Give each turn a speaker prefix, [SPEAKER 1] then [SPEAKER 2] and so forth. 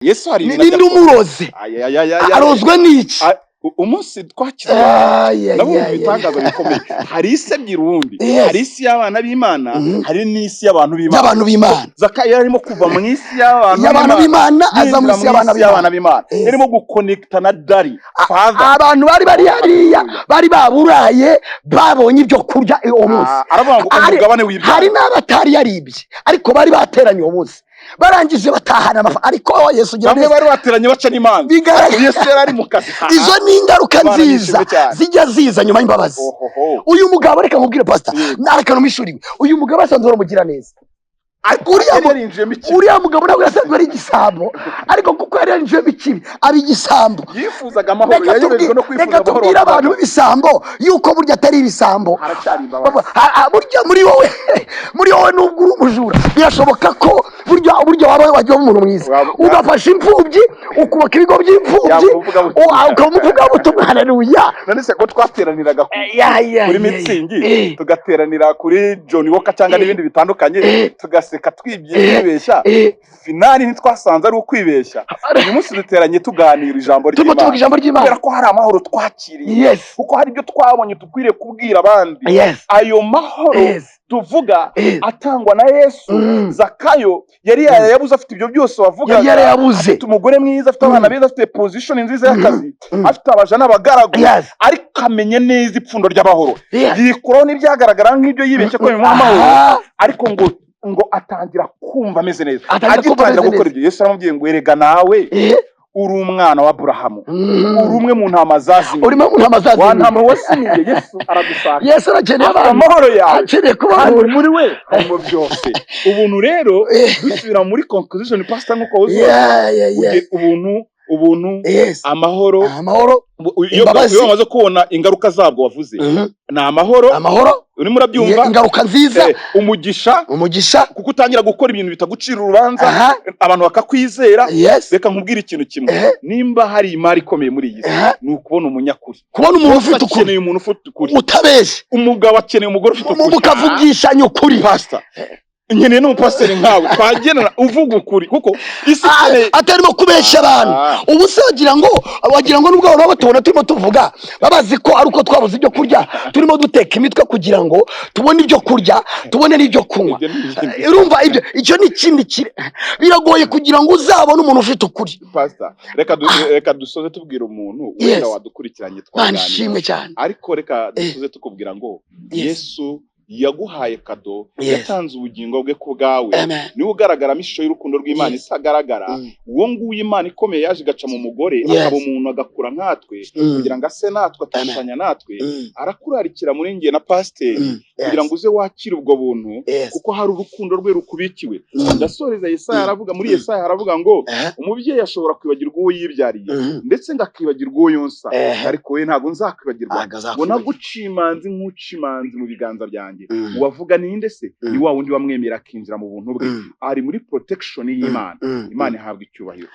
[SPEAKER 1] Yesu hari ibintu
[SPEAKER 2] Ninde
[SPEAKER 1] ajya akora.
[SPEAKER 2] umuroze?
[SPEAKER 1] Ay, ay, ay, ay, ay.
[SPEAKER 2] Arozwe n'iki?
[SPEAKER 1] Ah, umunsi twakizwa
[SPEAKER 2] Ay, ay,
[SPEAKER 1] nabonye
[SPEAKER 2] ay, ay.
[SPEAKER 1] ibitangaza bikomeye. Hari isi ebyiri ubundi. Hari isi y'abana b'Imana, hari n'isi y'abantu b'Imana.
[SPEAKER 2] Y'abantu b'Imana.
[SPEAKER 1] Zakayo yari arimo kuva mu isi y'abantu
[SPEAKER 2] Y'abantu b'Imana aza mu
[SPEAKER 1] yinjira
[SPEAKER 2] isi y'abana
[SPEAKER 1] isi y'abana
[SPEAKER 2] b'Imana.
[SPEAKER 1] b'Imana. Yarimo guconnecta na Daddy Father.
[SPEAKER 2] Abantu bari hariya bari baburaye, babonye ibyo kurya uwo munsi.
[SPEAKER 1] Ah, aravuga ngo umugabane w'ibyaha.
[SPEAKER 2] Hari n'abatari yaribye, ariko bari bateranye uwo munsi, barangije batahana amafaranga, ariko Yesu ugira
[SPEAKER 1] Bamwe
[SPEAKER 2] neza.
[SPEAKER 1] bari bateranye baca n'imanza. Yesu yari ari mu kazi.
[SPEAKER 2] Izo ni ingaruka
[SPEAKER 1] Imana
[SPEAKER 2] nziza
[SPEAKER 1] nishimwe cyane.
[SPEAKER 2] zijya ziza nyuma y'imbabazi.
[SPEAKER 1] Ohoho.
[SPEAKER 2] Uyu mugabo, reka nkubwire, pastor, reka numishuriwe, uyu mugabo asanzwe ari umugiraneza.
[SPEAKER 1] Ariko yari yarinjiyemo ikibi.
[SPEAKER 2] Uriya mugabo ntabwo yasanzwe ari igisambo, ariko kuko yari yarinjiyemo ikibi aba igisambo.
[SPEAKER 1] Yifuzaga amahoro.
[SPEAKER 2] Reka
[SPEAKER 1] Yayobejwe no kwifuza
[SPEAKER 2] reka
[SPEAKER 1] amahoro.
[SPEAKER 2] tubwire abantu b'ibisambo yuko burya atari ibisambo.
[SPEAKER 1] Haracyari imbabazi.
[SPEAKER 2] Burya muri wowe nubwo uri umujura, birashoboka ko burya waba wajya uba umuntu mwiza, ugafasha imfubyi, ukubaka ibigo by'imfubyi,
[SPEAKER 1] Yaba umuvugabutumwa.
[SPEAKER 2] Ukaba umuvugabutumwa. Haleluya!
[SPEAKER 1] None se ko twateraniraga
[SPEAKER 2] Ya,
[SPEAKER 1] kuri
[SPEAKER 2] ya,
[SPEAKER 1] Mützig, tugateranira kuri Johnnie Walker cyangwa n'ibindi bitandukanye, tugaseka, twibeshya, finally ntitwasanze ari ukwibeshya? Uyu munsi duteranye tuganira ijambo
[SPEAKER 2] Turimo tuvuga
[SPEAKER 1] ry'Imana
[SPEAKER 2] ijambo ry'Imana.
[SPEAKER 1] kubera ko hari amahoro twakiriye, kuko hari ibyo twabonye dukwiriye kubwira abandi. Ayo mahoro tuvuga atangwa na Yesu. Zakayo yari yarayabuze afite ibyo byose wavugaga.
[SPEAKER 2] Yari yarayabuze.
[SPEAKER 1] Afite umugore mwiza, afite abana beza, afite position nziza y'akazi, afite abaja n'abagaragu, ariko amenye neza ipfundo ry'amahoro. Yikuraho n'ibyagaragara nk'ibyo yibeshye ko bimuha amahoro, ariko ngo atangira kumva ameze neza.
[SPEAKER 2] Atangira kumva
[SPEAKER 1] Agitangira
[SPEAKER 2] ameze
[SPEAKER 1] gukora
[SPEAKER 2] neza.
[SPEAKER 1] ibyo, Yesu aramubwiye ngo: "Erega nawe uri umwana wa Aburahamu, uri umwe mu ntama zazimiye."
[SPEAKER 2] Urimo mu ntama
[SPEAKER 1] Wa
[SPEAKER 2] zazimiye.
[SPEAKER 1] ntama wazimiye, Yesu aragushaka.
[SPEAKER 2] Yesu arakeneye
[SPEAKER 1] Afite
[SPEAKER 2] abantu.
[SPEAKER 1] amahoro yawe.
[SPEAKER 2] Akeneye
[SPEAKER 1] Kandi
[SPEAKER 2] kubahura.
[SPEAKER 1] muri we harimo byose. Ubuntu rero, dusubira muri conclusion, pastor, nk'uko wuzuye ubuntu, amahoro,
[SPEAKER 2] Amahoro.
[SPEAKER 1] Iyo
[SPEAKER 2] Imbabazi.
[SPEAKER 1] iyo wamaze kubona ingaruka zabwo wavuze, ni amahoro.
[SPEAKER 2] Amahoro.
[SPEAKER 1] Urimo urabyumva?
[SPEAKER 2] Ingaruka nziza.
[SPEAKER 1] Umugisha.
[SPEAKER 2] Umugisha.
[SPEAKER 1] Kuko utangira gukora ibintu bitagucira urubanza, abantu bakakwizera. Reka nkubwire ikintu kimwe: nimba hari imari ikomeye muri iyi si, ni ukubona umunyakuri.
[SPEAKER 2] Kubona umuntu
[SPEAKER 1] Bose
[SPEAKER 2] ufite ukuri.
[SPEAKER 1] akeneye umuntu ufite ukuri.
[SPEAKER 2] Utabeshya.
[SPEAKER 1] Umugabo akeneye umugore ufite ukuri.
[SPEAKER 2] Mukavugishanya ukuri.
[SPEAKER 1] Pastor, nkeneye n'umupasiteri nkawe twagendana uvuga ukuri, kuko isi ikeneye
[SPEAKER 2] Atarimo kubeshya abantu. Ubu se wagira ngo nubwo abantu baba batubona turimo tuvuga, babazi ko ari uko twabuze ibyo kurya, turimo duteka imitwe kugira ngo tubone ibyo kurya, tubone n'ibyo kunywa?
[SPEAKER 1] Ibyo ni ibindi.
[SPEAKER 2] Urumva ibyo, icyo ni ikindi biragoye kugira ngo uzabone umuntu ufite ukuri.
[SPEAKER 1] Pastor, reka dusoze tubwira umuntu wenda wadukurikiranye
[SPEAKER 2] Mana
[SPEAKER 1] twaganira,
[SPEAKER 2] ishimwe cyane.
[SPEAKER 1] ariko reka dusoze tukubwira ngo Yesu yaguhaye cadeau. Yatanze ubugingo bwe ku bwawe.
[SPEAKER 2] Amen.
[SPEAKER 1] Niwe ugaragaramo ishusho y'urukundo rw'Imana itagaragara. Uwo nguwo Imana ikomeye yaje igaca mu mugore, akaba umuntu, agakura nkatwe, kugira ngo ase natwe, atishushanya natwe. Arakurarikira muri nge na pasiteri kugira ngo uze wakire ubwo buntu, kuko hari urukundo rwe rukubikiwe. Ndasoreza Yesaya, aravuga muri Yesaya, haravuga ngo umubyeyi ashobora kwibagirwa uwo yibyariye, ndetse ngo akibagirwa uwo yonsa, ariko we ntabwo nzakwibagirwa,
[SPEAKER 2] Ntabwo
[SPEAKER 1] ngo
[SPEAKER 2] azakwibagirwa.
[SPEAKER 1] naguciye imanzi nk'uca imanzi mu biganza byanjye. Uwavuga ninde se? Ni wa wundi wamwemera akinjira mu buntu bwe, ari muri protection y'Imana. Imana ihabwa icyubahiro.